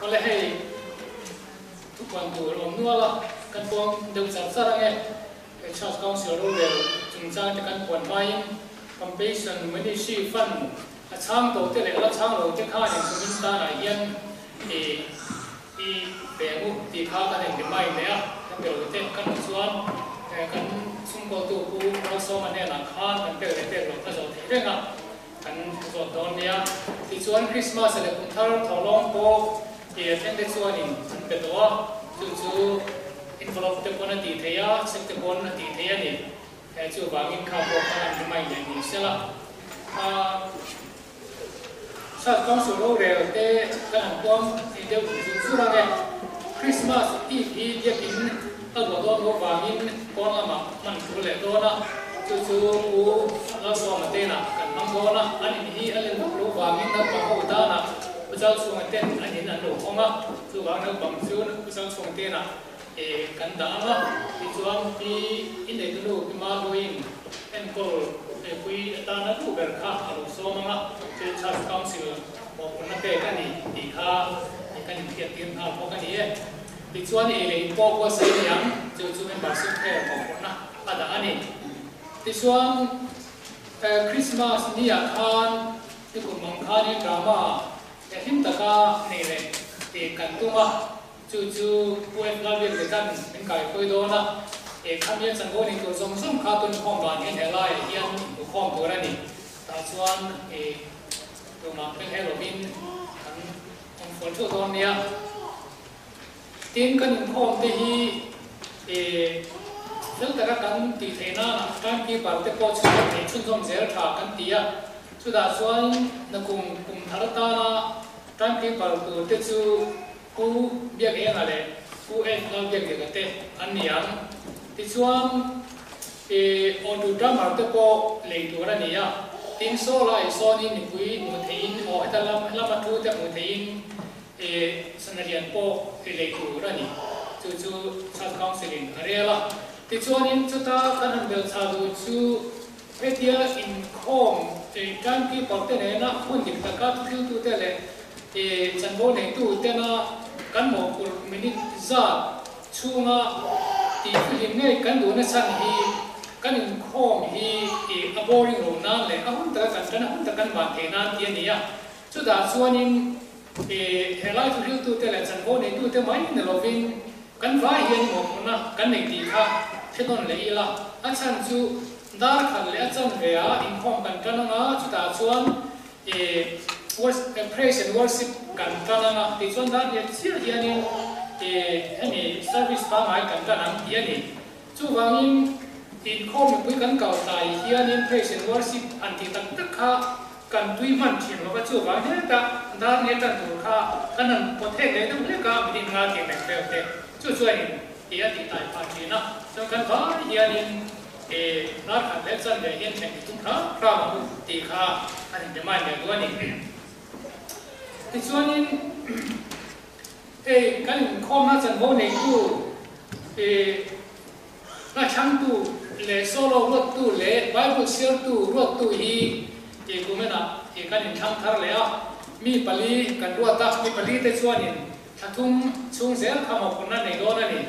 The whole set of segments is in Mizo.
Awle hei thupuan tur awm nual a, kan puang deuh char char ange. He Church Council rorel chungchang te kan puan hmain Compassion Ministry Fund a chhang to te leh la chhang lo te khanin kumin tanah hian i i pe ang u tih kha kan in remind leh a, kan pe lo te kan awm chuan kan chhungkawltu Pu Ralsawma hnenah khan kan pek leh pek loh kha zawh theih reng a. Kan zawt dawn nia. Tichuan Christmas leh kum thar thawhlawm pawh i a thleng te chuanin an pe tawh a, chu chu envelope te pawn a tih theih a, check te pawn a tih theih a ni. Chuvangin kha pawh kha an rimai leh ni sela. Church Council rorel te kan han puang deuh zut zut ang e. Christmas Eve hi biakin a luah dawn loh vangin pawn lamah hman tur leh dawn a. Chu chu Pu Lalsawma tenah kan hmang dawn a, an in hi a len vak loh vangin naupang ho danah Pu Chalchhunga ten an in an lo hawng a, chuvang naupang chu Pu Chalchhunga tenah kan dah ang a, tichuan Pi Inneitunu Pi Maluiin enkawl pui atana duh ber kha a lo sawm ang a, chu Church Council mawhphurhna pek a ni tih kha kan inhriattir nghal bawk a ni e. Tichuan ei leh in pawh buatsaih a ni ang, chu chu membership fair mawhphurhna a dah a ni. Tichuan Christmas ni ah khan nikum ang khanin drama hlim taka nei leh tih kan tum a, chu chu Pu F Lalbiak Lekan min kaihruai dawn a, khami a chanvo nei tur zawng zawng kha tun khawm dan hian helaiah hian inhmukhawm tur a ni. Tah chuan tumah fel he lovin kan awm fual theuh dawn nia. Tin, kan inkhawm te hi fel taka kan tih theih nana timekeeper te pawh chhun kan theih chhunzawm zel tha kan ti a. Chutah chuan nakum kum thar atana timekeeper tur te chu Pu Biakenga leh Pu Ed Lalbiakdika te an ni ang. Tichuan, auto drummer te pawh lei tur a ni a. Tin, saw lai sawnin mipui hmuh theihin aw heta lam lama thu te hmuh theihin Sana lian pawh i lei tur a ni. Chu chu Church Council in a rel a. Tichuanin chuta kan han bel chah duh chu hetia inkhawm timekeeper te nena hun dik taka thuhriltute leh chanvo neitu tena kan mawhphurh minute zat chhunga tihfihlim ngei kan duhna chhan hi kan inkhawm hi a boring lo nan leh a hun taka kan tan a hun taka kan van thei nan tih a ni a. Chutah chuanin helai thuhriltute leh chanvo neitute mai ni lovin kan vai hian mawhphurhna kan nei tih kha hre nawn leh ila. A chhan chu dar khat leh a chanve ah inkhawm kan tan anga, chutah chuan praise and worship kan tan anga, tichuan dar lian chiah hianin hemi service pangngai kan tan ang tih a ni. Chuvangin inkhawm mipui kan kal tlai hianin praise and worship an tih tak tak kha Kan tui hman thin lova chuvang hleka dar nge tan tur kha kan han pawt hek leh deuh hlek a, min innga tih reng vel te chu chuanin ti a tih tai phah thin a, chuan kan vai hianin dar khat leh chan leh hian thlen i tum hram hram ang u tih kha an in remind leh duh a ni. Tichuanin hei kan inkhawmna chanvo neitu Hla chhangtu leh solo ruattu leh Bible siartu ruattu hi tih kumenah tih kan inthlang thar leh a, mi pali kan ruat a, mi pali te chuanin thla thum chhung zel kha mawhphurhna nei dawn a ni.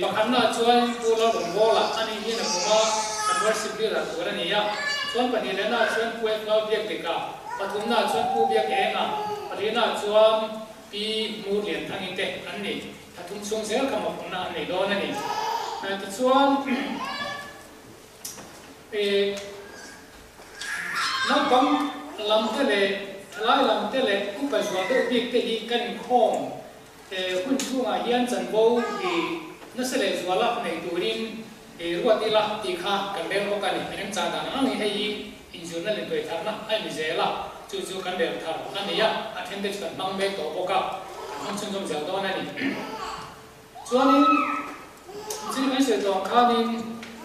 Pakhatnaah chuan Pu Lalrawngbawla a nih hian a kuma kan worship leader tur a ni a, chuan pahnih lehnaah chuan Pu F Lalbiakdika, pathumnaah chuan Pu Biakenga, palinaah chuan Pi Murlianthangi te an ni. Thla thum chhung zel kha mawhphurhna an nei dawn a ni. Tichuan, naupang lam te leh thalai lam te leh upa zual deuh bik te hi kan inkhawm hun chhungah hian chanvo i nasa leh zuala nei turin ruat ila tih kha kan rel bawk a ni. A remchang dan ang angin hei hi inzirna leh tuaitharna a inmi zel a, chu chu kan rel thar a ni a, a then te chu kan hmang mek tawh bawk a, kan hmang chhunzawm zel dawn a ni. Chuanin thil kan sawi tawh ang khanin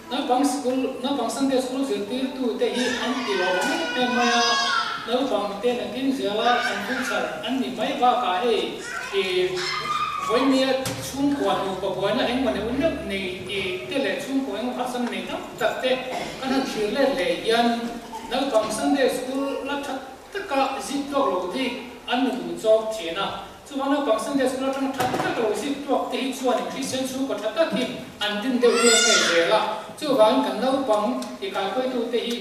naupang sikul, naupang Sunday school zirtirtu te hi an ti lo em em mai a, naupang te nakin zela an future an ni mai bakah hei ih vawinia chhungkua nupa buaina engmaw neuh neuh nei tih te leh chhungkua engmaw harsatna nei tam tak te kan han thlir let leh hian naupang Sunday school la tha taka zip tawk lo hi an nu duh chawk thin a. Chuvang naupang Sunday School atanga tha tak lo zit tuak te hi chuanin Kristian chhungkaw tha tak hi an din deuh nge nge zel a. Chuvangin kan naupang i kaihruaitute hi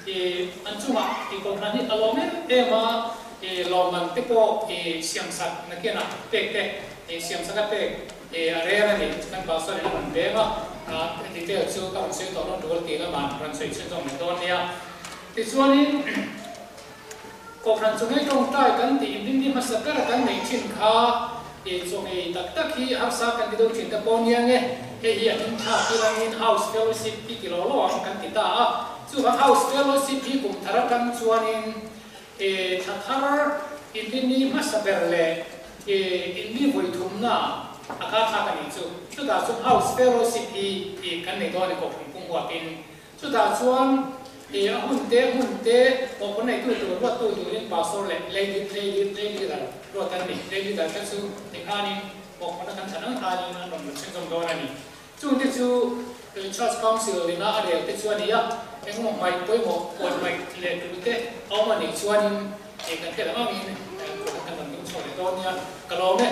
i an chungah i kohhran hi a lawm em em a, i lawmman te pawh i siamsak nakinah pek te i siamsak a pek i a rel a ni. Kan pastor in a rawn veng a, detail chu ka rawn sawi tawh lo tul tih lamah rawn sawi chhunzawm leh dawn nia. Tichuanin. Kohhran chawhmeh tawngtai kan tih inrinni hmasa ber a kan neih thin kha i chawhmeh tak tak hi harsa kan ti deuh thin te pawh nia nge, hei hi a hming thlak hi langin House Fellowship hi ti lo lo ang kan ti ta a, chuvang House Fellowship hi kum thar atang chuanin i thla thar inrinni hmasa ber leh i inri vawi thumna a kha thlak a nih chu, chutah chuan House Fellowship hi i kan nei dawn a ni Kohhran pum huapin. Chutah chuan i a hun te hmun te pawh kan neitu tur ruattu turin pastor leh lady lady lady leader ruat an ni. Lady leader te chu tikhanin pawhkhawna kan thlan ang khanin an rawn lut chhunzawm dawn a ni. Chungte chu Church Council ina a rel te chu a ni a, engemaw hmaih pawimawh puan hmaih leh tur te a awm a nih chuanin kan hriat ang angin kawhhran kan rawn ding chhuak leh dawn nia. Ka lawm e.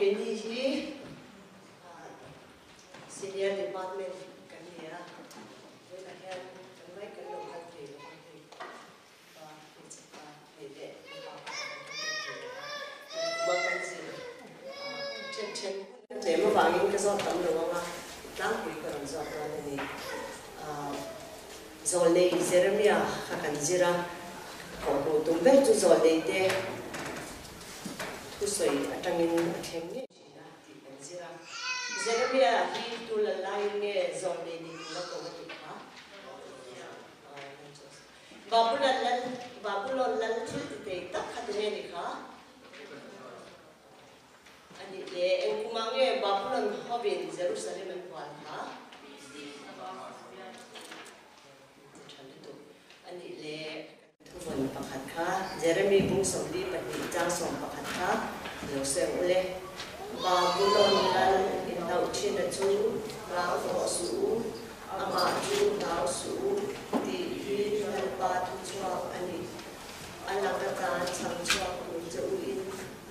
Keini hi Senior Department kan ni a, tunah hian kan mai kan lo kal thei lo a hei pa hmeichhe pa hei leh mipa pa kan lo kal thei lo a, kuma kan zir then then hun tlem avangin ka zawt tam lo ang a, tlangpui ka rawn zawt dawn a ni. Zawlnei Jeremia kha kan zir a, kawhhmuh tum ber chu zawlneite thusawi atangin a thleng ngei thin a tih kan zir a. Jeremia hi tu lal laiin nge zawlnei ni tura ko a tih kha? Babulon lal, Babulon lal thil ti thei tak kha tunge ni kha? A nih le, eng kumah nge Babulon hovin Jerusalem an hual kha? Ti tha lutuk. A nih le, thuvawn pakhat kha, Jeremy bung 42 chang 11 kha lo seng u le. Babulon lal inhlauh thin a chu hlau tawh suh u, amah chu hlau suh u, tih hi Lalpa thuchhuak a ni. A lak atan chhang chhuak tur che u in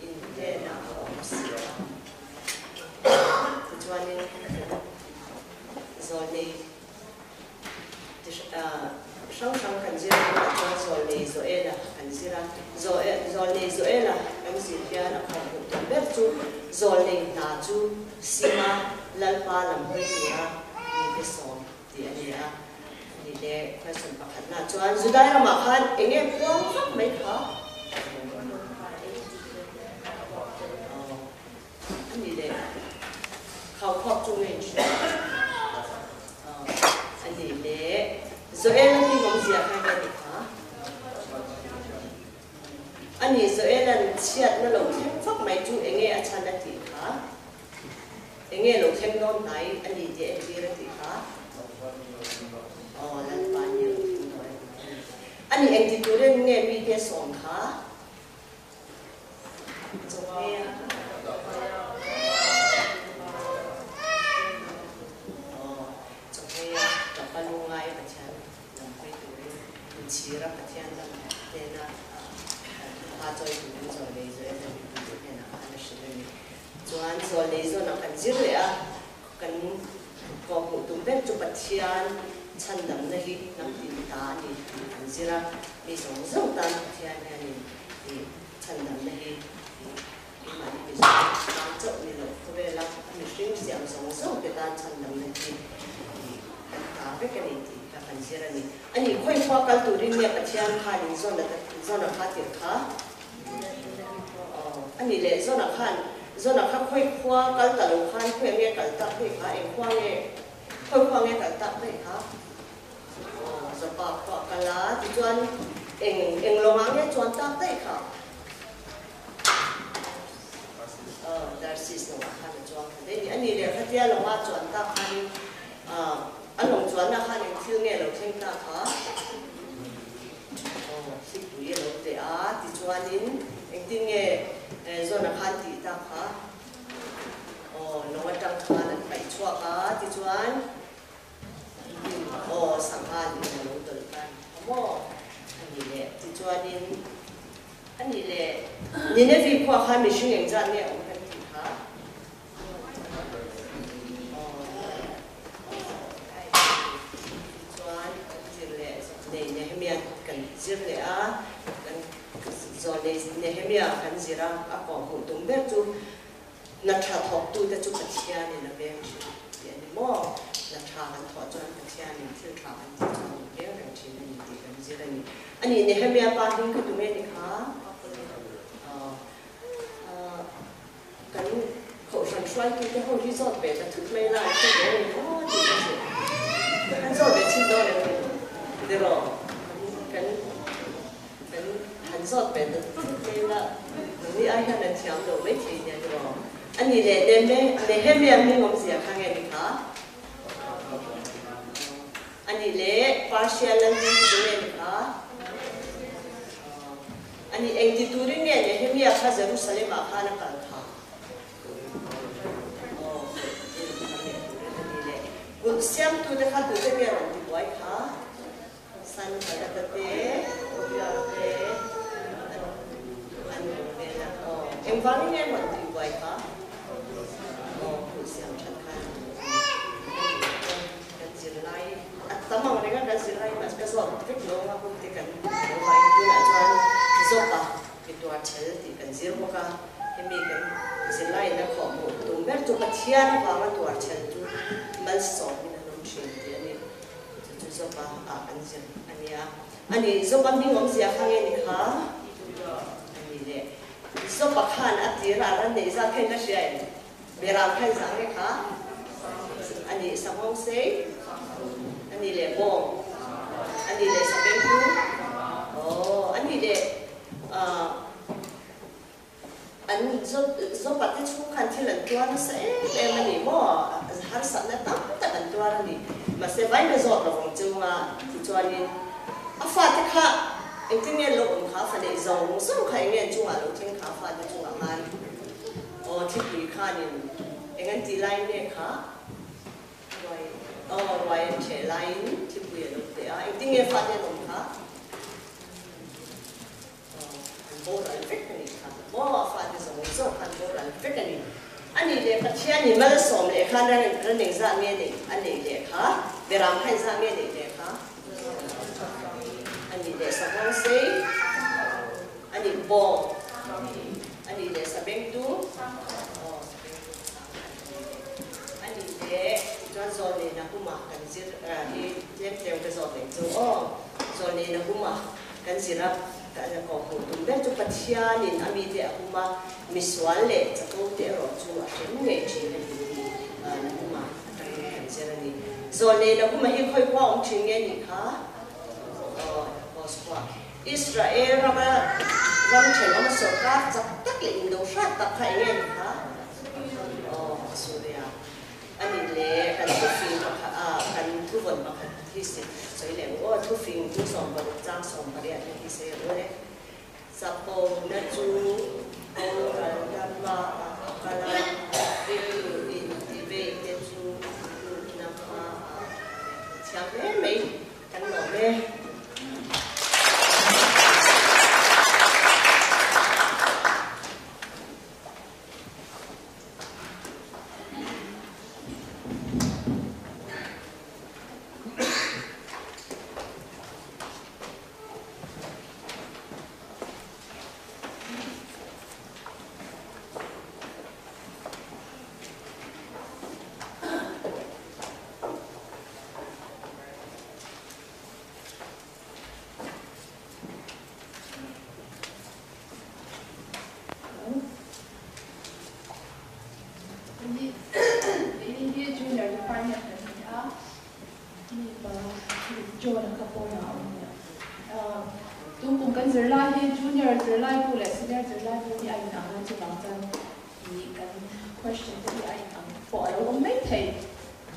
in hnenah a awm si a. Tichuanin zawlnei hrang hrang kan zir hunah chuan zawlnei Joela kan zir a. Zawlnei Joela kan zir hian a khawnhmuh tum ber chu zawlnei hna chu Sima Lalpa lam hawi tura mite sawm tih a ni a. Ni le, question pakhatna chuan Judai ramah khan eng nge puang vak mai kha? A ni le, khaukhawk chu nge in hria? A ni le, Joel-a hming awmzia kha nge ni kha? A ni, Joel-a'n chhiatna lo thleng vak mai chu eng nge a chhan a tih kha? Enge lo thleng dawn hnai a ni tih a entir a tih kha. Aw Lalpa ni a lo thleng dawn a ni. A ni engti turin nge mite sawm kha? Chawhmeh a. Aw chawhmeh a tapa lungai Pathian lam hawi turin inchhira Pathian lam hnena thupha chawi turin zawi lei zawi a mipui hnenah khan a hrilh a ni. Chuan zawlnei zawnah kan zir leh a, kan kawhhmuh tum ber chu Pathian chhandamna hi hnam tin ta a ni tih kan zir a, mi zawng zawng tan Pathian hianin ih chhandamna hi ih keimahni mi zawng tan chauh ni loh khawvela a mihring siam zawng zawng te tan chhandamna hi ih kan ta vek a ni tih kha kan zir a ni. A nih khawikhua kal turin nge Pathian khanin zawn a kha tirh kha? Aw, a nih leh Zona khan, Zona kha khawi khua kal ta lo khan khawi nge kal tak daih kha, eng khua nge, khawi khua nge kal tak daih kha? khuaa kal a, tichuan eng eng lawngah nge chuan tak daih kha? Aw, Tarsis lawngah khan a chuang kha daih ni. A nih leh khatia lawngah chuan tak khanin a lawng chuanna khan eng thil nge lo thleng ta kha? Aw, thlipui a lo teh a, tichuanin engtin nge Zona khan tih tak kha? Aw, lawng atang khan an paih chhuak a, tichuan aw, sangha nen a lo tawlh ta ni kha maw? A ni leh, tichuanin a ni leh, Ninevi khua khan mihring engzat nge a awm kan tih kha? Aw, tichuan kan zir leh nei Nehemia kan zir leh a, kan Zawlnei Nehemia kan zir a, a kawhhmuh tum ber chu hna tha thawktute chu Pathianin a veng thin tih a ni maw? Hna tha kan thawh chuan Pathianin thil tha kan tih chuan min veng reng thin a ni tih kan zir a ni. A nih Nehemia pa hming kha tunge ni kha? Kan kohhran hruaitute ho hi zawt ve ta thut mai la an hre ve a ni maw tih ka hrilh. An zawt ve chin dawn em ni? Tiraw? Kan kan han zawt ve ta thut mai la nangni ai hian an thiam lo mai thei nia tiraw? A nih leh Nehemia hming awmzia kha nge ni kha? A nih leh Persia London chu nge ni kha? A ni, engti turin nge Nehemia kha Jerusalem-ah khan a kal kha? Aw, thil thar leh turin a ni le. Kulh siamtute kha tute nge rawn ti buai kha? Sanbalata te, Tobiah te, an awm vel a. Aw, engvangin nge rawn ti buai kha? Aw, kulh siam that kha an duh a ni. Kan zirlai a tam ang reng a, kan zirlai mahse ka zawt vek lo a hun te kan lo vai tunah chuan Zopa mi tuar chhel tih kan zir bawk a, hemi kan zirlaiin a khawh hmuh tum ber chu Pathian avanga tuar chhel chu malsawmin an awm thin tih a ni. Chu chu Zopa ah kan zir a nia. A ni, Zopa hming awmzia kha nge ni kha? A ni le. Zopa khan a tir a ran neih zat kha in la hria em? Beram kha in zah nge kha? A nih Sahawng sei? A nih leh bawng? A nih leh Sabengtu? Aw, a nih leh an Zopa te chhung khan thil an tuar nasa em em a ni maw? Harsatna tam tak an tuar a ni. Mahse vaina zawt lovang chunga tichuanin a fate kha engtin nge an lo awm kha? Fa neih zawng zawng kha eng nge an chungah lo thleng kha fate chungah khan? Aw thilpui khanin eng an tih lai nge kha? Ruai aw ruai an ṭheh laiin thilpui a lo teh a, engtin nge fate an awm kha? Aw an boral vek a nih kha maw a fate zawng zawng kha an boral vek a ni. A nih leh Pathianin malsawm leh khan ran engzah nge neih a neih leh kha? Beram kha engzah nge neih leh kha? A nih leh Savawng sei a nih bawng a nih leh Sabengtu aw Sabengtu sang khan a ni leh a nih leh tichuan Zawlnei Nahuma kan zir hi tlem tlem ka zawt leh chu aw Zawlnei Nahuma kan zir a kan kawh hmuh tum ber chu Pathianin a mite a hum a misual leh chapo te erawh chu a hrem ngei thin a ni tih Nahuma atangin kan zir a ni. Zawlnei Nahuma hi khawi khua awm thin nge nih kha? Aw Hos khua. Israel rama ram thenawma sorkar chak tak leh indo hrat tak kha eng nge ni kha? Aw Assuria a ni le kan thufing pakhat a kan thuvawn pakhat hi sawi leh ang aw thufing chu 16 chang 18 na hi sawi ang aw le. Chapona chu boral lama a kal a, rilru intivei te chu tlukna hmaah a thiam hle mai kan lawm e. John-a kha pawnah a awm nia. Tun kum kan zirlai hi junior zirlai bu leh senior zirlai bu hi a inang a, chuvang chuan ih kan question te hi a inang pawh a lo awm mai thei.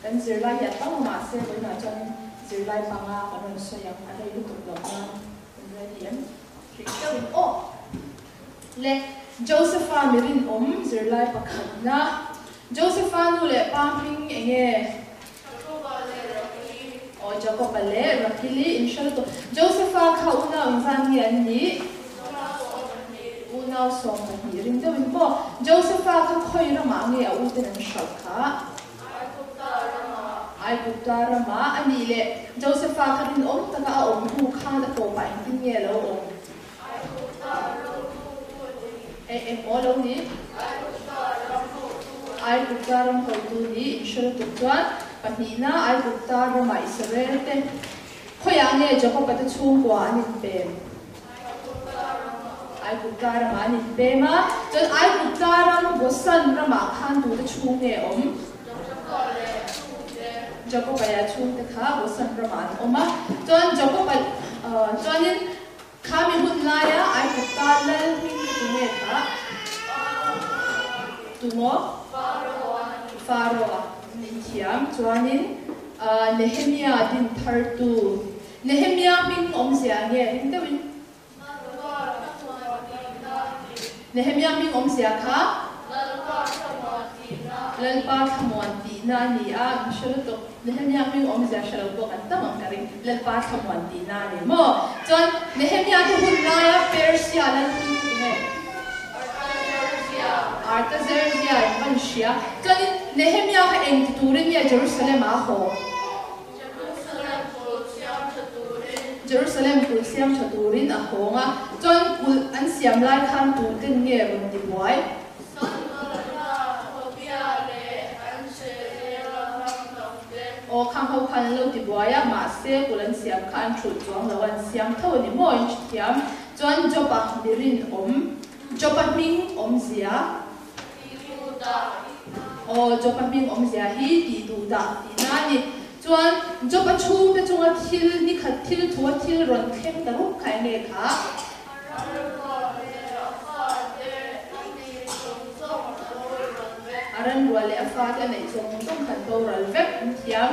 Kan zirlai hi a tam a mahse vawiinah chuan zirlai panga kan rawn sawi ang, a rei lutuk loh nan kan ready em? Hrih deuhin aw le Josepha mi rinawm zirlai pakhatna Josepha nu leh pa hming enge? Aw Jakoba leh Rakili in hre lutuk. Josepha kha unau engzat nge an nih? Unau 12 ring deuhin maw? Josepha kha khawi ramah nge a uten an hralh kha? Aigupta ramah a nih leh Josepha kha rinawm taka a awm hnu khan a tawpah engtin nge a lo awm? Eng aw lo ni? Aigupta ram hotu ni inhre lutuk chuan pahnihna Aigupta ramah Israel te khawiah nge Jakoba te chhungkua an inpem? Aigupta ramah an inpem a, chuan Aigupta ram Gosan ramah khan tute chhung nge awm? Jakoba leh a chhungte kha Gosan ramah an awm a, chuan Jakoba chuanin Kha mi hun laia Aigupta lal hming kha tu nge kha? Tu maw? Pharaoh-a ni thiam. Chuanin Nehemia din thartu Nehemia hming awmzia nge ring deuhin? Nehemia hming awmzia kha? Lalpa thlamuan tihna a ni a, min hre lutuk. Nehemia hming awmzia hre lo pawh kan tam ang ka ring. Lalpa thlamuan tihna a ni maw? Chuan Nehemia te hun laia Persia lal hming chu tunge? Artaxerxes in van hria. Chuanin Nehemia kha eng ti turin nge Jerusalem ah a haw? Jerusalem kulh siam tha turin a hawng a, chuan kulh an siam lai khan tuten nge rawn ti buai? Aw, khang ho khan an lo ti buai a, mahse kulh an siam kha an thulh chuang lo a, an siam tho a ni maw in hrethiam? Chuan Job-a mirin awm, Job-a hming awmzia. Aw, Job-a hming awmzia hi tih duh dah tihna a ni. Chuan, Job-a chhungte chunga thil ni khat thil thua thil rawn thleng ta rup kha eng nge kha? A ranrual leh a fate a neih zawng zawng khan boral vek an thiam.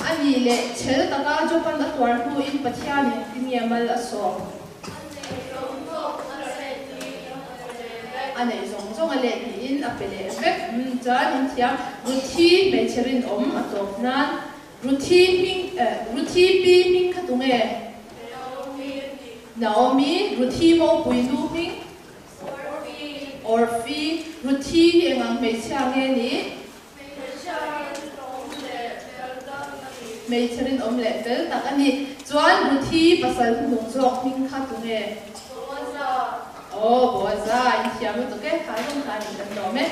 A nih leh chhel taka Job-a'n a tuar hnuin Pathianin tinge mal a sawm? A neih zawng zawng a leh tiin a pe leh vek. Chuan in thiam Ruthi hmeichhe rinawm a tawp nan Ruthi hming eh Ruthi pi hming kha tunge? Naomi Ruthi mopui nu hming? Orfi Ruthi hi engang hmeichhia nge ni? Hmeichhe rinawm leh fel tak a ni. Chuan Ruthi pasal hnuhnung zawk hming kha tunge? Aw, Boaza, in thiam lutuk e, kha zawng kha a ni kan lawm e.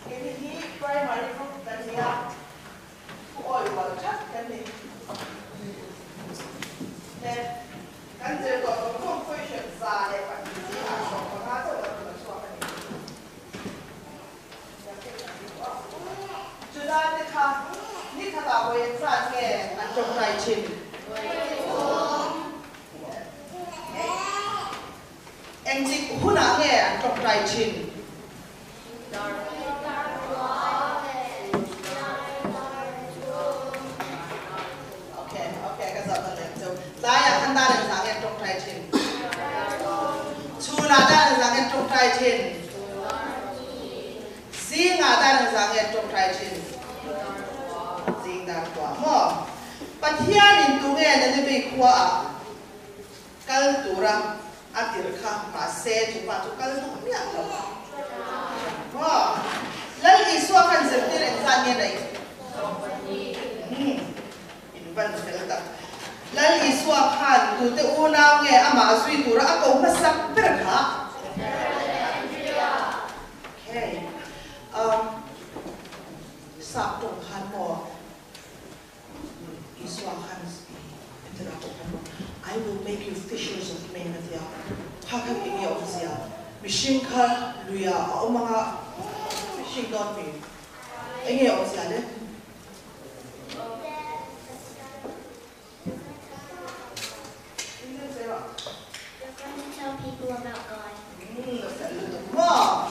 Keini hi primary group kan ni a, thu awi rual that kan ni. He kan zir tawh zawng zawng question 102 zingah 15 chauh kan rawn la chhuak a ni. Juda te kha ni khatah vawi engzat nge an tawngtai thin? Engtik hunah nge an tawngtai thin? Ok, ok, ka zawh ta lem chu. Tlaiah khan dar engzah nge an tawngtai thin? Chhunah dar engzah nge an tawngtai thin? Zingah dar engzah nge an tawngtai thin? Zing dar kua maw? Pathianin tunge Nineveh khuaah? Kal tura a tirh kha mahse chu pa chu kal duh miah lo. Maw? Lal Isua khan zirtir engzat nge neih? Umm, in van fel tak. Lal Isua khan tute unau nge amah zui tura a ko hmasak ber kha? Okay. Um, sap tawng khan maw? Isua khan Petera pawh khan maw, I will make you fishers of men a ti a, kha khan eng nge awmzia? Mihring kha luiah a awm anga fishing dawn mi? Eng nge awmzia le? Maw?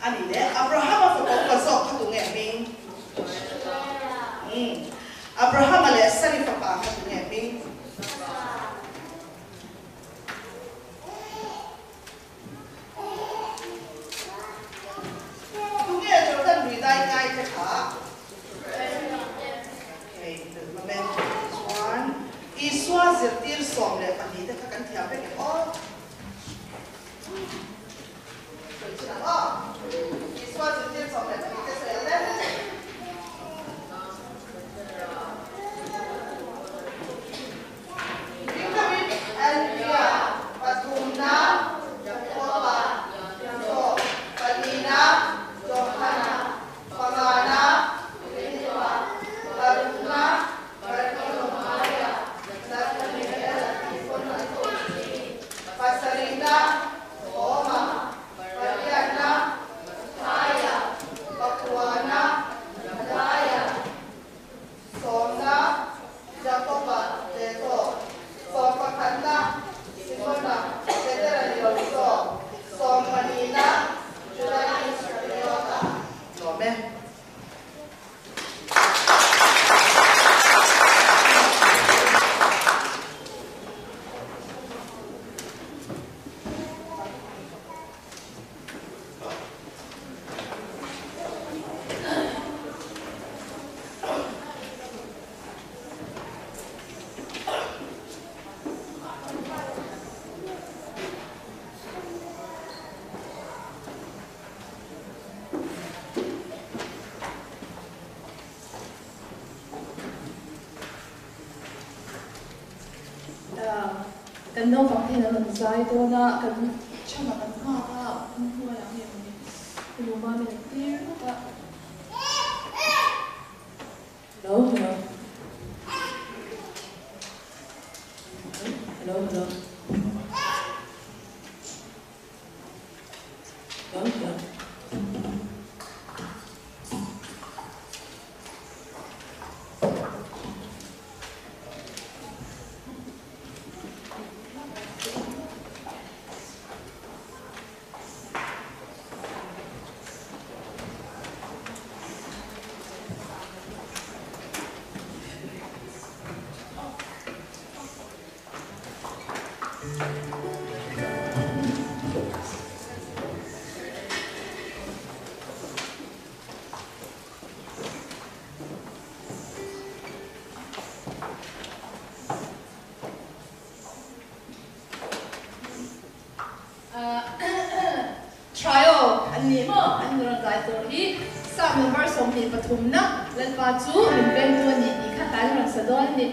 A ni le, Abrahama fapa upa zawk kha tunge hming? Umm. Abrahama leh Sari fapa kha tunge hming? Tunge Jordan lui dai ngai te kha? Okay, Amen. Chuan Isua zirtir 12 te kha kan thiam vek em aw? Pasarihna, Thawma, Pariatna, Mathaia, Pakuana, Mathaia, Sawmna, Jakoba, Lehkhaw, Sawmpakhatna, Simona, Petera ni lo zawk, Sawmpahnihna, Juda Iskariota. Lawm e. Kan naupang te hian an rawn zai dawn a, kan chham a kan nghak a, an hnuai ah nge mawni luma min an tir ngawt a. Hello hello hello hello. Trio an ni maw? An rawn zai tur hi Psalm number 23 na Lalpa chu min vengtu a ni tih kha tlai rawn sa dawn a ni.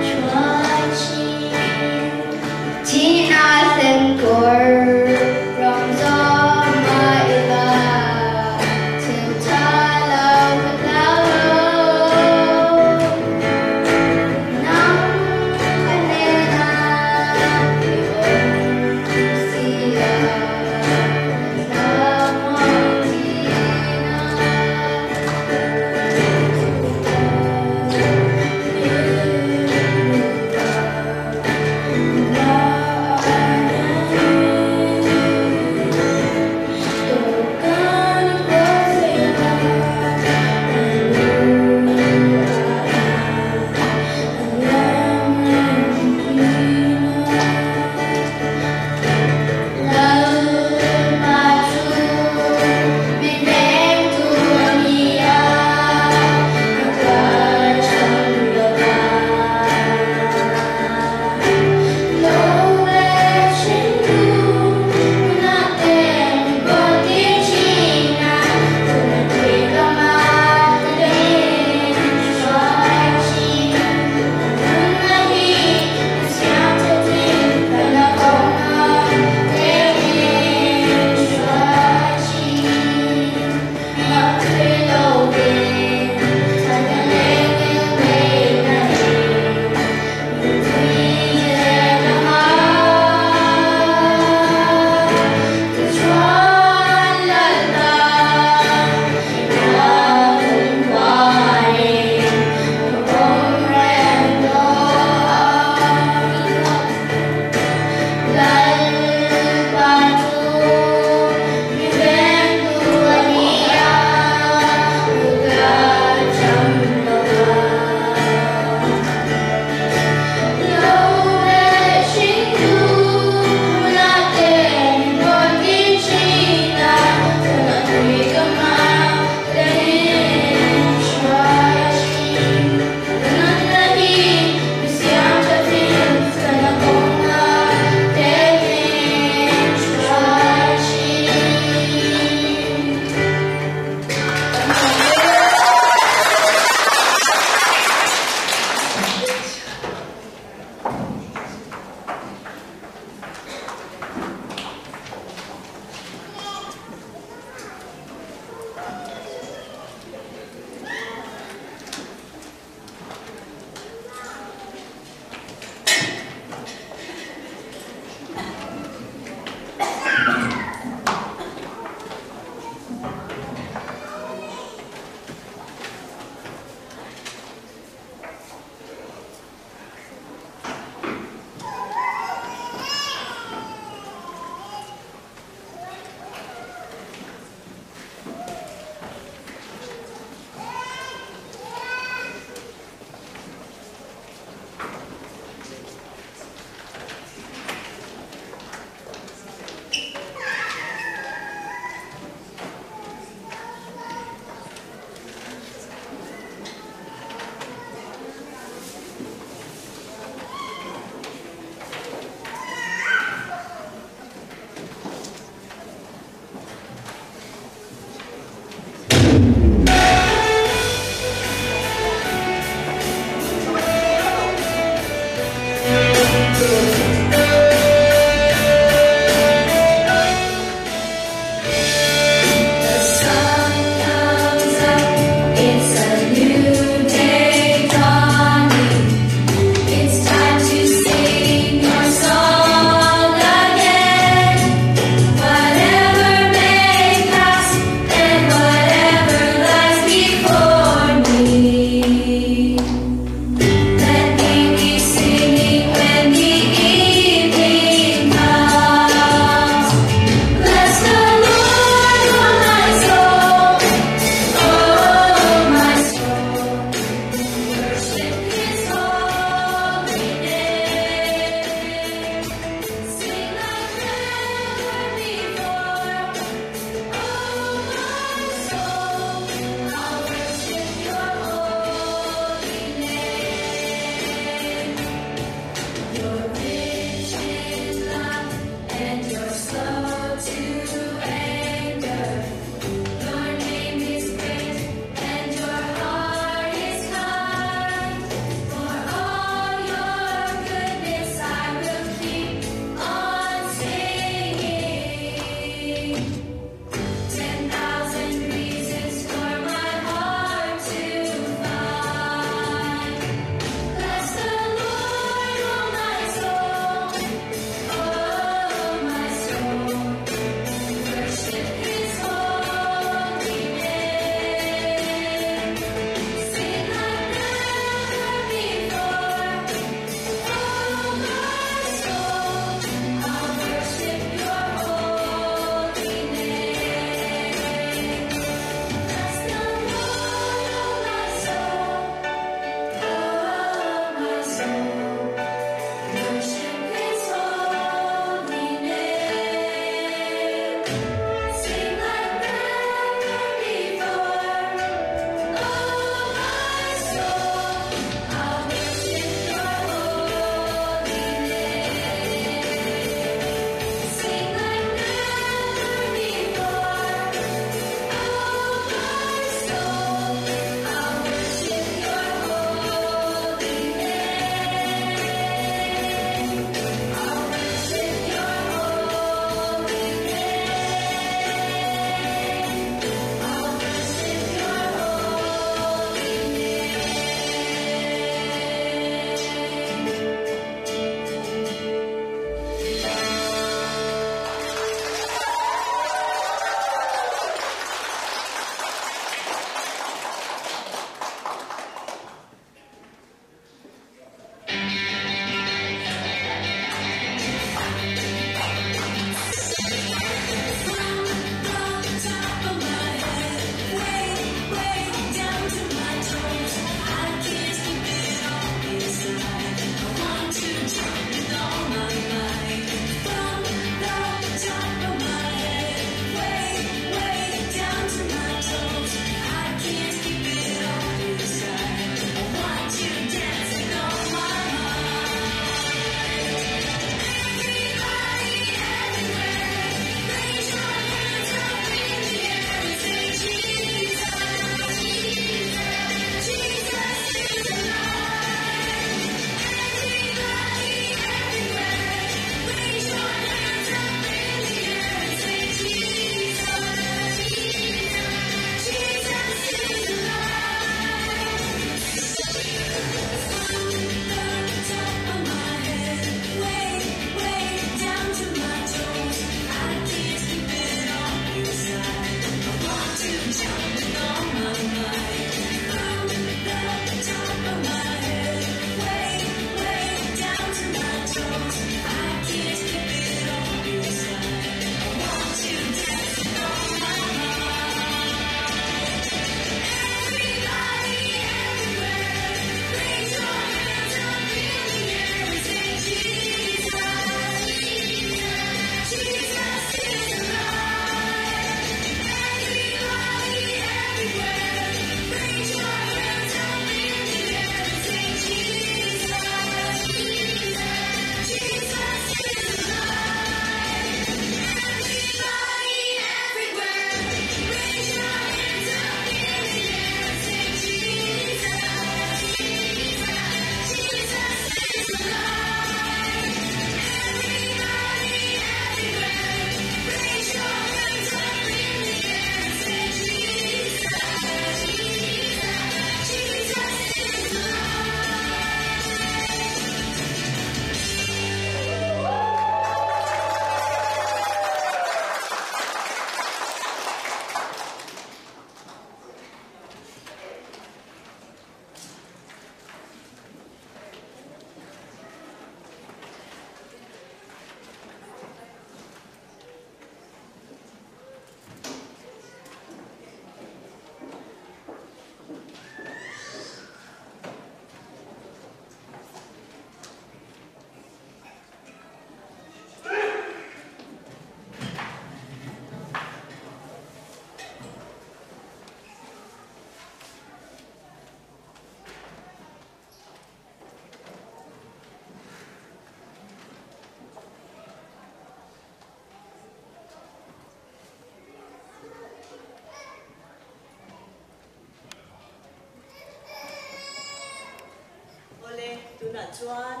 Awle, tunah chuan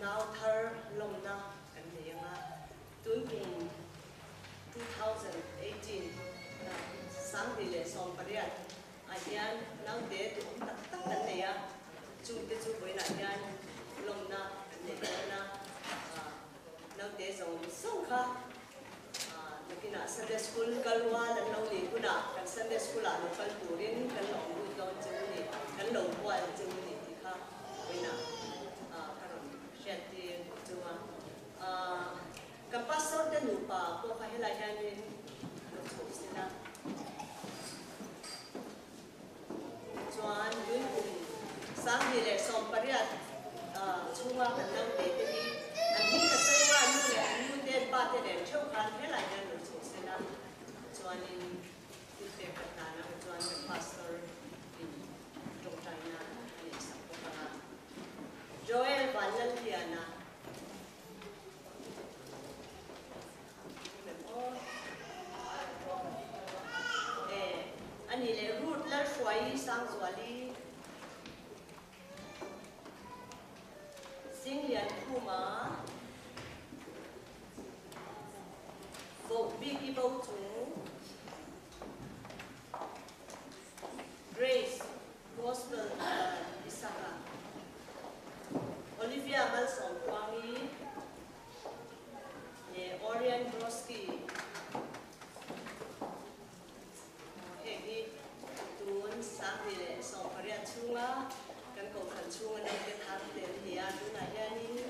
nau thar lawmna kan nei ang a, tun kum 2018 2018 ah hian naute duhawm tak tak kan nei a, chungte chu vawiinah hian lawmna kan nei dawn a, naute zawng zawng kha nakinah Sunday School kal rual an lo nih hunah kan Sunday School ah lo kal turin kan lo awm lut dawn che u ni, kan lo hual che u ni tih kha vawiinah ka rawn hriattir chu a. Ka pastor te nupa pawh kha helai hianin lo chho sin a. Chuan Tuikum 2018 chhunga kan naute te hi an hming ka sawi a, an nu leh an nu te an pa te nen theuh khan helai hian lo chho sin a. Chuanin thilpek kan hlan ang chuan kan pastor in tawngtaina a neihsak bawk ang a. Joel Vanlalliana. A nih leh Ruth Lalhruaii Sangzuali Singliankhuma Voh Biki Bo Chung Grace Gospel Isaka Olivia Malsawmtluangi leh Orion Broski heng hi tun 2018 chhunga kan kohhran chhunga naute thar te an ni a, tunah hianin.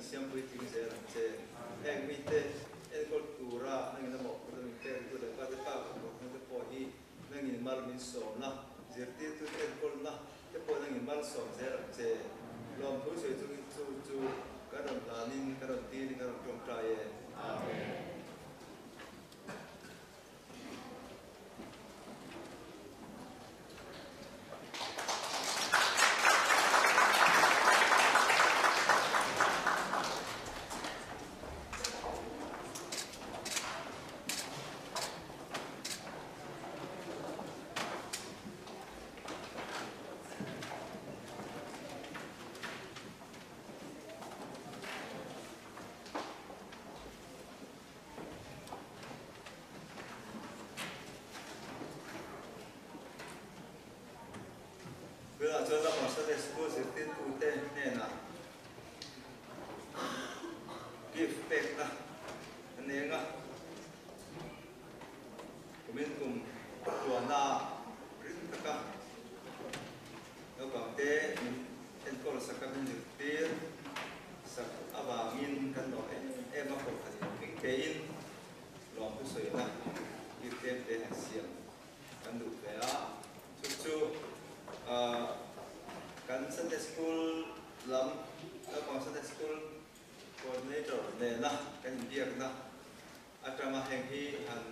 siam puitling zel ang che. Heng mite enkawl tura nangin a mawhphurhna min pek tu leh pa te pa kan mawhphurhna te pawh hi nangin mal min sawmna, zirtirtute enkawlna te pawh nangin mal sawm zel ang che. Lawmthu sawi chungin chu chu kan rawn hlanin kan rawn dilin kan rawn tawngtai e. Amen. Tunah chuan Naupang Sunday School zirtirtute hnenah gift pekna a neng a, kumin kum tuahna ring taka naupangte min enkawl sak a, min zirtir sak avangin kan lawm em em a, kohhran in tling tein lawmthu sawina gift tlem te han siam kan duh ve a, chu chu kan Sunday School lam naupang Sunday School Coordinator nena kan inbiakna atanga heng hi han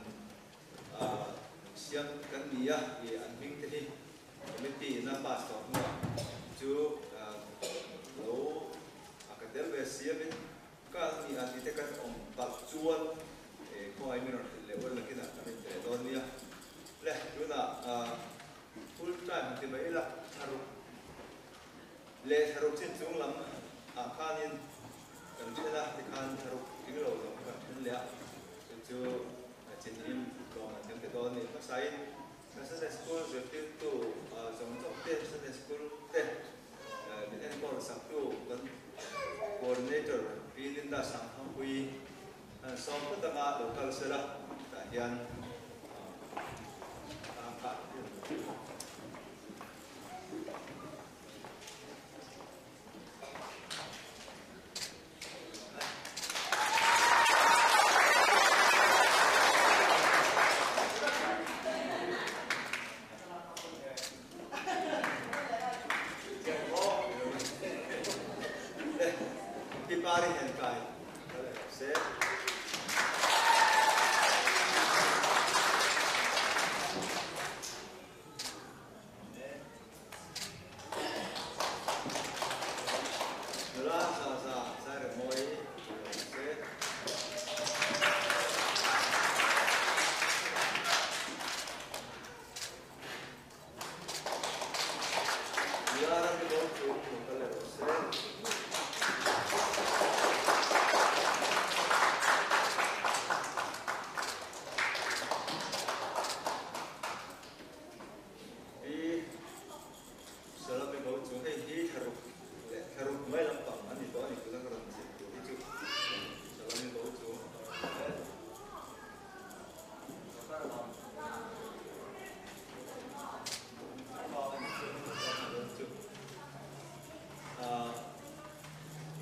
siam kan ni a, ih an hming te hi Committee in a pass tawh hnuah chu lo a ka tel ve siamin ka ni a tih te kan awm palh chuan khawngaih min rawn hrilh leh ual nakinah kan inpe leh dawn nia. Le tunah full time han ti mai ila thlaruk leh thlaruk chin chung lam ah khanin kan then a tikhan thlaruk tling lo zawng kha kan then leh a chu chu chin in tlawm an kan pe dawn a ni hmasain Kan Sunday School zirtirtu zawng zawng te, Sunday School te min enkawl saktu kan Coordinator Pi Linda Sangthangpuii sawm phawt anga lo kal sela tah hian a kah Pipari hian kai kal erawh se. Nula za za zai rem mawi tur lo ni se. Nula ram i bo chu hmu kal leh rawh se. Pi Salome bo chu hei hi thlaruk leh thlaruk hnuai lampang a ni tawh a ni tuna ka rawn zir tur hi chu Salome bo chu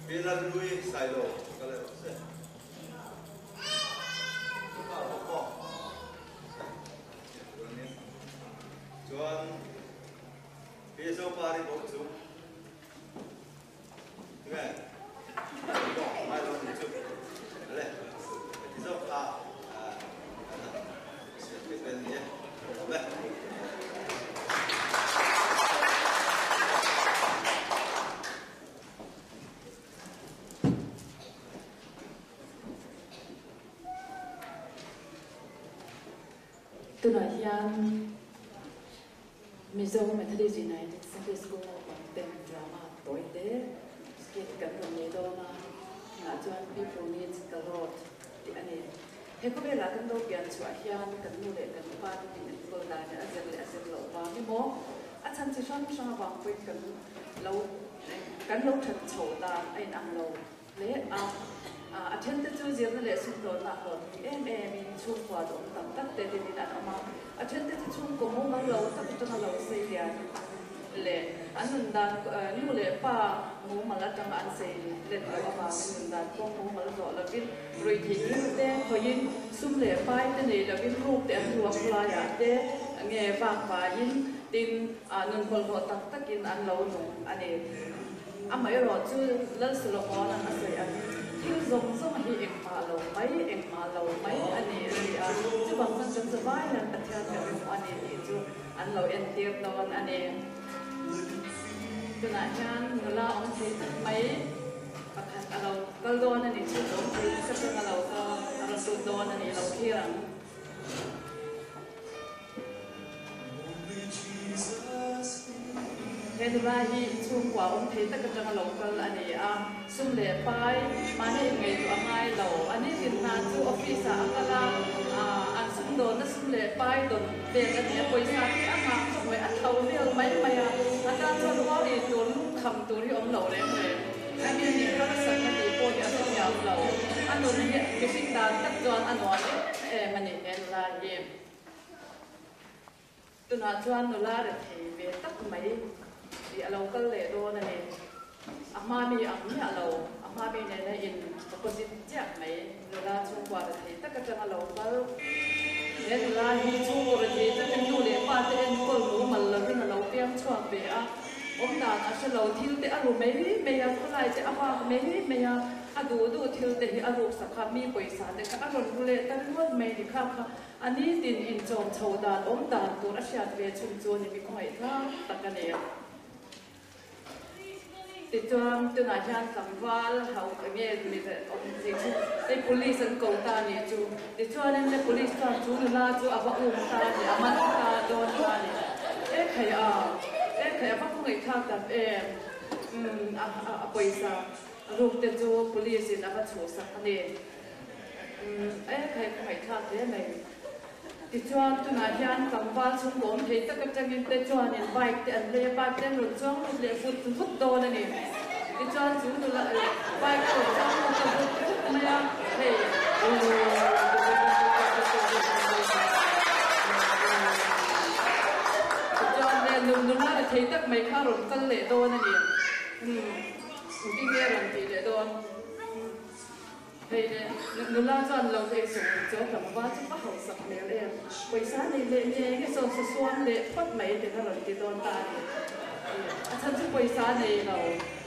Pi Lalhlui Sailo ka la rawh se. Chuan Pi Zopari bo chu nge ngai lo ni chu le ti zawk kha siam theih vel ni e awm e. Tunah hian Mizo Methodist United Sunday School naupang ten drama tawi te skit kan rawn nei dawn a, tunah chuan People Needs the Lord tih a ni. He khawvelah kan lo pian chhuah hian kan nu leh kan pa te min enkawl dan hi a zir leh a zir loh vang emaw a chhan chi hrang hrang avang pawhin kan lo kan lo that chhoh dan a inang lo. Hle a, a then te chu zirna leh sumdawnna a hlawhtling em em in chhungkua duhawm tak tak te dinin an awm a, a then te chu chhungkaw mumal lo tak atanga lo sei lian in an. leh an nun dan nu leh pa mumal atanga an sei let loh avangin nun dan kawng mumal zawh lovin ruihtheih thil te khawihin sum leh pai te nei lovin ruk te an ruak laiah te nge vak vaiin tin nun bawlhhlawh tak takin an lo nung a ni. Amaherawh chu Lal Solomon-a'n a sawi ang thil zawng zawng hi engmah lo mai, engmah lo mai a ni a ti a. Chuvang chuan kan zavai hian Pathian kan hmu a ni tih chu an lo entir dawn a ni. Tunah hian nula awm thei tak mai pakhat a lo kal dawn a ni chu awm thei tak atang a lo kal a rawn lut dawn a ni lo thlir ang. He nula hi chhungkua awm thei tak atanga lo kal a ni a, sum leh pai mahni inngaihtuah a ngai lo. A ni tin hna chu office ah a kal a, an sumdawnna sum leh pai dawn vel a ni a, pawisa hi a nghah khawp mai, a tho vel mai mai a, a tan chuan worry tur, lungkham tur hi awm lo reng reng. A ni nih harsatna tih pawh hi a hrethiam lo, a nun hi mihring dan tak chuan a nuam em em a ni he nula hi. Tunah chuan nula rethei ve tak mai tih a lo kal leh dawn a ni. A hma mi ang miah lo, a hma mi nena in opposite chiah mai nula chhungkua rethei tak atanga lo kal. He nula hi chhungkaw rethei takin nu leh pa te enkawl mumal lovin a lo piang chhuak ve a, awm dan a hre lo, thil te a ru mai mai a, khawlai te a vak mai mai a, a duh duh thil te hi a ruksak a, mi pawisa te kha a rawn ru leh ta ringawt mai ni kha kha. A nitin inchawm chho dan awm dan tur a hriat ve chhun chu ni mi khawngaih tlang tak a ni. Tichuan tunah hian tlangval hauh enge mi awm zing chu hei police an ko ta a nih chu. Tichuanin le police chuan chu nula chu a va um ta a ni, a man ta dawn ta a ni. E khai a, e khai a va khawngaih thlak tak em, umm a pawisa ruk te chu police in a va chhuhsak a ni. Umm e khai ka ngaihthlak hle mai. Tichuan tunah hian tlangval chhungkaw awm thei tak atangin te chuanin bike te an lei a, bike te an rawn chuang lut leh vut vut dawn a ni. Tichuan chu nula bike a rawn chuang lut ta vut vut mai a, hei Tichuan le nula ri thei tak mai kha a rawn kal leh dawn a ni. Umm engtin nge a rawn tih leh dawn? Hei le, nula chuan lo ei sawm ang chu, tlangval chu va hausak hmel em, pawisa nei leh nge nge sawn sa suam leh phawt mai te kha rawn ti dawn ta a ni. A chhan chu pawisa nei lo,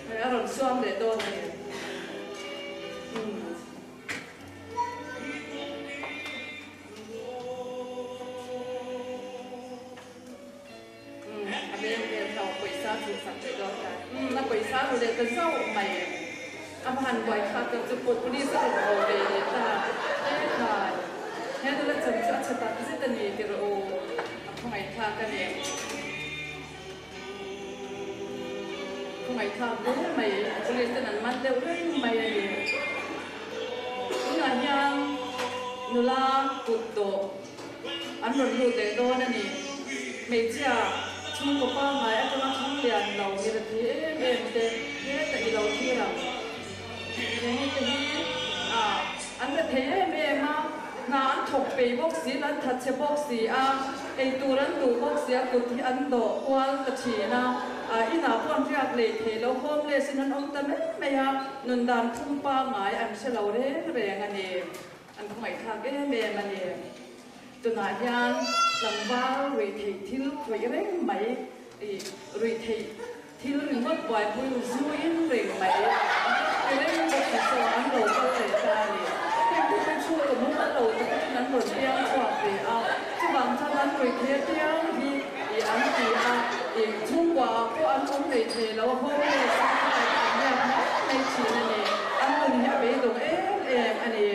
hei a rawn suam leh dawn a ni. Umm. Umm, a beng vel tho, pawisa chhuhsak leh dawn ta. Umm, a pawisa ru leh ta zauh mai. A va han buai thlak tak chu pawh police a rawn haw ve leh ta. E khai, he nula chan chu a chhe tak zet a ni ti rawh u, a khawngaih thlak a ni. Khawngaih thlak hle mai, police ten an man deuh reng mai a ni. Tunah hian nula kut dawh. An rawn lut leh dawn a ni. Hmeichhia chhungkaw pangngai atanga thang lian lo mi rethei em em te heta i lo thlir ang. Heng te hi an rethei em em a, hna an thawk pei bawk si, an thatchhe bawk si a, eitur an duh bawk si a, kut hi an dawh kual ta thin a, inah pawh an riak lei thei lo, homeless in an awm ta mai mai a, nun dan phung pangngai an hre lo reng reng a ni. An khawngaihthlak em em a ni. Tunah hian tlangval ruihtheih thil khawih reng mai, ih, ruihtheih thil ringawt buaipui zuin reng mai ti reng bawk hi saw an lo kal leh ta a ni. Heng te chu chhungkaw mumal lo tak atangin an rawn piang chhuak ve a, chuvang chuan an ruihtheih apiang hi, ih, an ti a, ih, chhungkua ah pawh an awm ngei thei lo, homeless an khawlai te an riak mai mai thin a ni. An nun hi a beidawng em em a ni.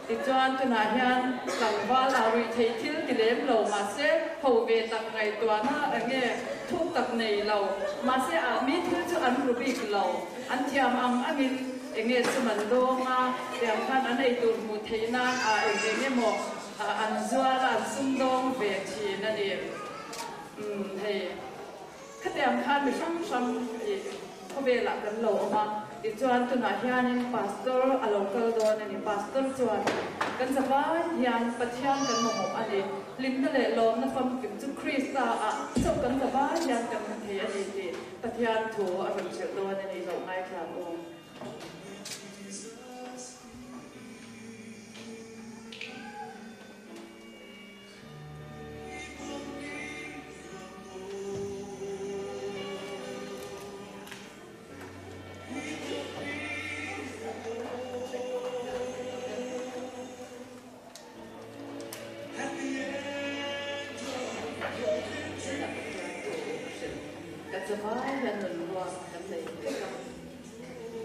Tichuan tunah hian tlangval ah ruih theih thil ti lem lo mahse ho ve tak ngaihtuahna enge thuk tak nei lo mahse ah mi thil chu an ru bik lo an thiam ang angin enge sum an dawng a tiang khan an eitur hmuh theih nan ah eng eng emaw an zuar a an sum dawng ve thin a ni. Umm hei. Khatiang khan mi hrang hrang i khawvelah kan lo awm a. Tichuan tunah hianin Pastor a lo kal dawn a ni. Pastor chuan kan zavai hian Pathian kan mamawh a ni. Hlimna leh lawmna famkim chu Krista ah chauh kan zavai hian kan hmu thei a ni tih Pathian thu a rawn hrilh dawn a ni loh ngaithla ang u. Kan zavai hian nun ruak kan nei vek a,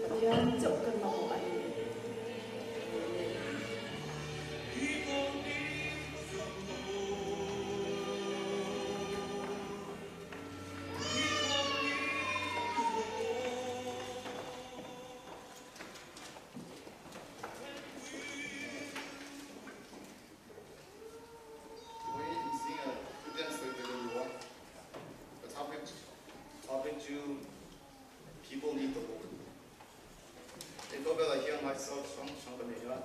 Pathian chauh kan mamawh a ni. People need the Lord. He khawvelah hian ngaihsawt hrang hrang ka nei a,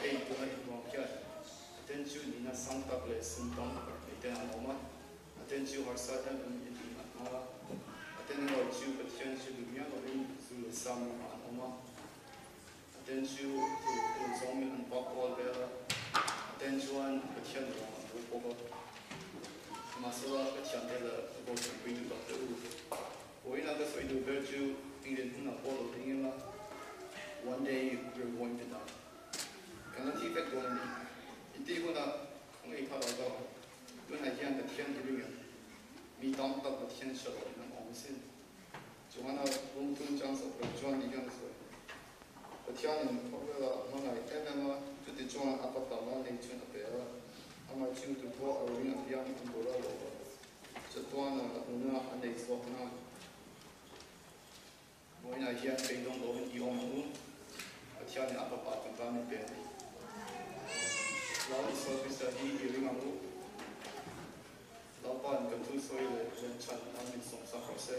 hei tuna inruang hian a then chu nihna sang tak leh sum tam nei ten an awm a, a then chu harsa em em in in an hmang a, a then erawh chu Pathian chu duh miah lovin zu leh sa mi ah an awm a, a then chu thu tur zawngin an vak kual vel a, a then chuan Pathian ruang an bo bawk a. Mahsela Pathian te leh Bawlhhlawh puitu tak te u. Vawiinah ka sawi duh ber chu England hmunah pawh lo ding ila, one day we're going to die. Kan la thi vek dawn a ni. I tih hunah ka ngei kha lo kal ang. Tunah hian Pathian hi ring em? Mi tam tak Pathian hre loh in an awm asin. Chungana lungthum chang sak lo chuan ni hian a sawi. Pathianin khawvela a hmangaih em em a, chuti chuan a fapa la nei chhun a pe a, amah chu tupawh a ring apiang an bawrh a lo va. Chatuana hmuna a nei chhuak na. Vawiinah hian beidawng lovin i awm ang u. Pathianin a fapa kan tan min pe a ni. Lal Isua Krista hi i ring ang u. Lalpa'n kan thu sawi leh lemchan nan min sawmsak rawh se.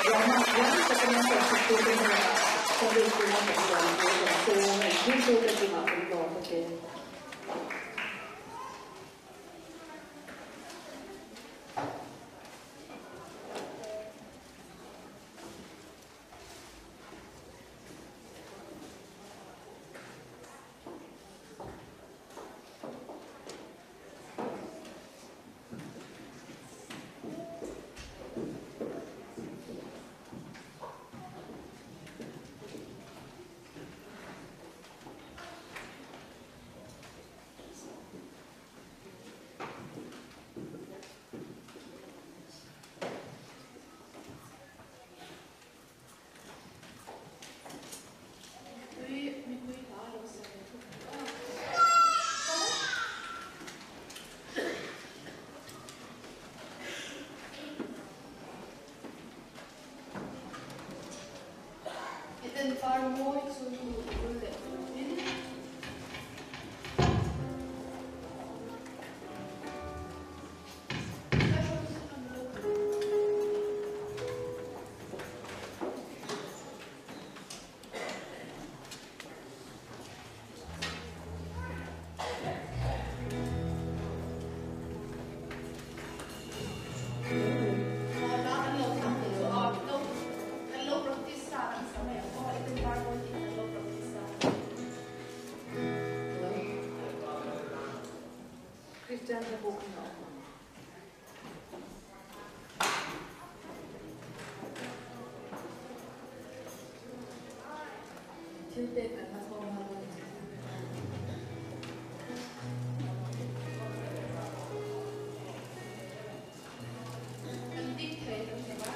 Ruahna thiam taka min sawmsaktute hnenah Sunday School-a kan lawm thu kan sawi a, entirtute chungah kan lawm a che. Mipui hla lo sa ve thung duh a. Eden par mawi chu nu ul leh turin. Hla kan lo thlang duh chu a, kan lo practice sa kan sa mai ang aw, Eden par mawi tih kan lo practice sa. Kristian te pawh khan a awm ang. Thil pek kan la khawm a rawn ti. Kan dik thei kan hre mai.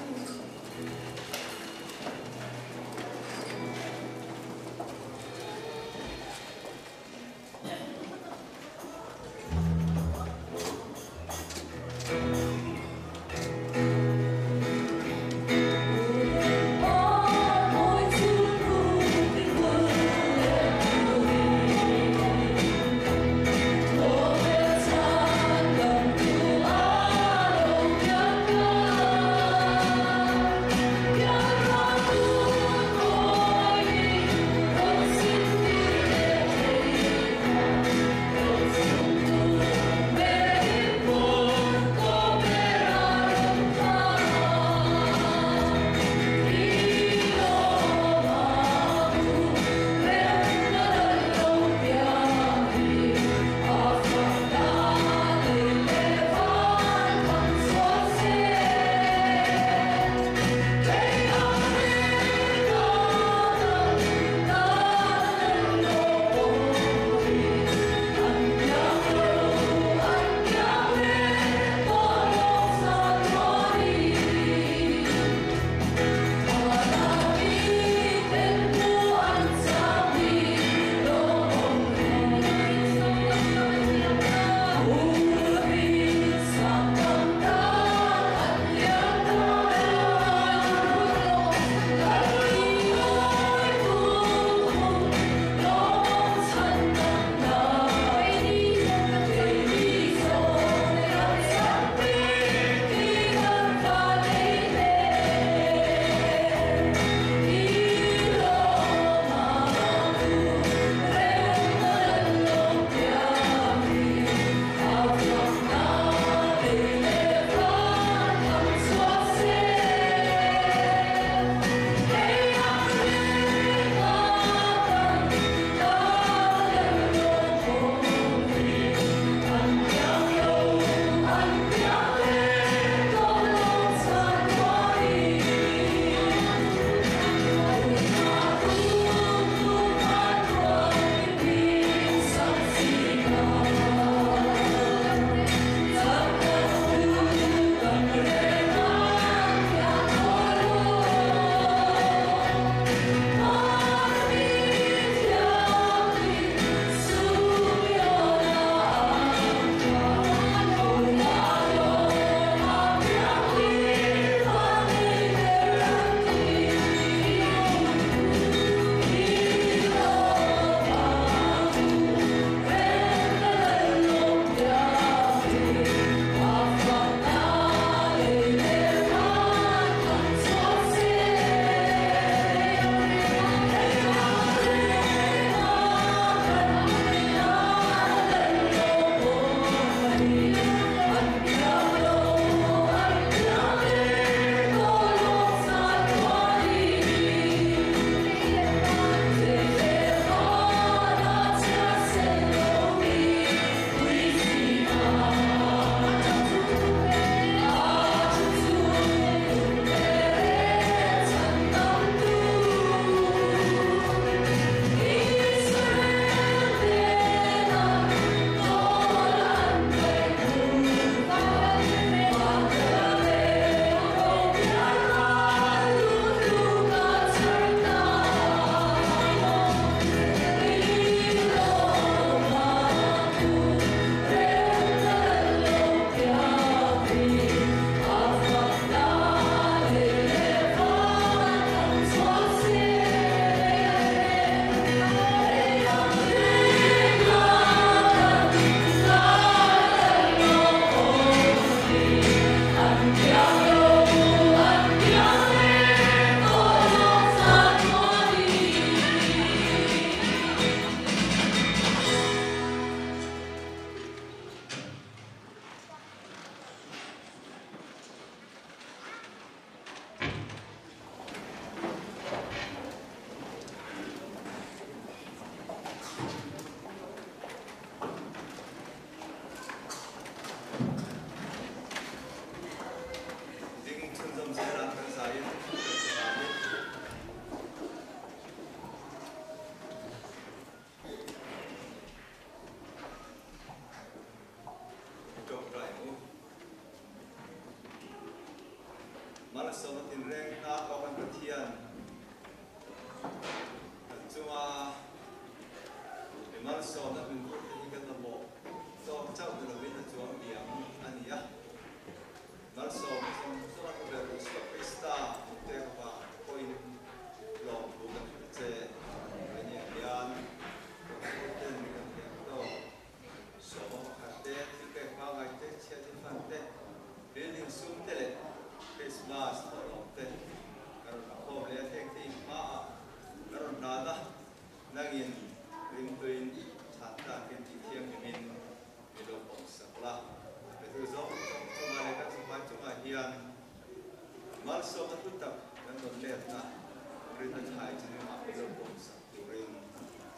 A tha engineer ah min lo pawm sak turin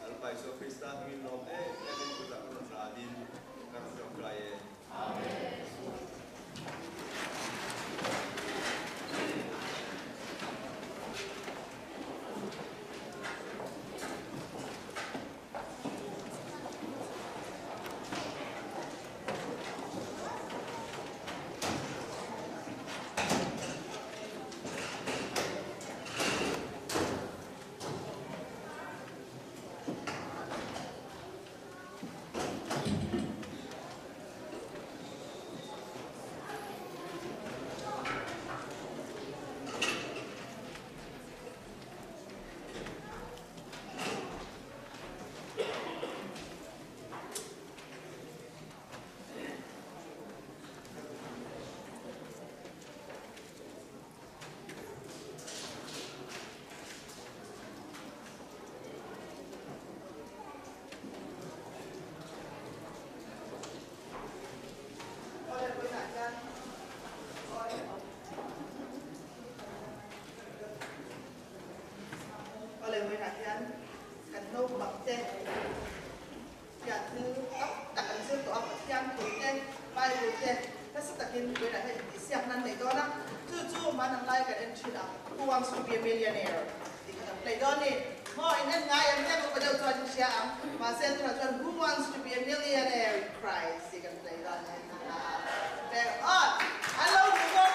Lalpa Isua Krista hmingin lawm em em in kutah ka rawn hlan in ka rawn tawngtai e. Amen. Awle vawiinah hian Awle vawiinah hian kan naupang te hian thil tam tak an zir tawh a, Pathian thu te, Bible te nasa takin vawiinah hian intihsiak nan nei dawn a, chu chu hmanang lai kan en thin ang Who Wants to Be a Millionaire tih kha kan play dawn a ni. Maw in en ngai em em upa deuh chuan in hria ang, mahse tunah chuan Who Wants to Be a Millionaire in Christ tih kan play dawn a ni. Pek awt! An lo hmu dawn.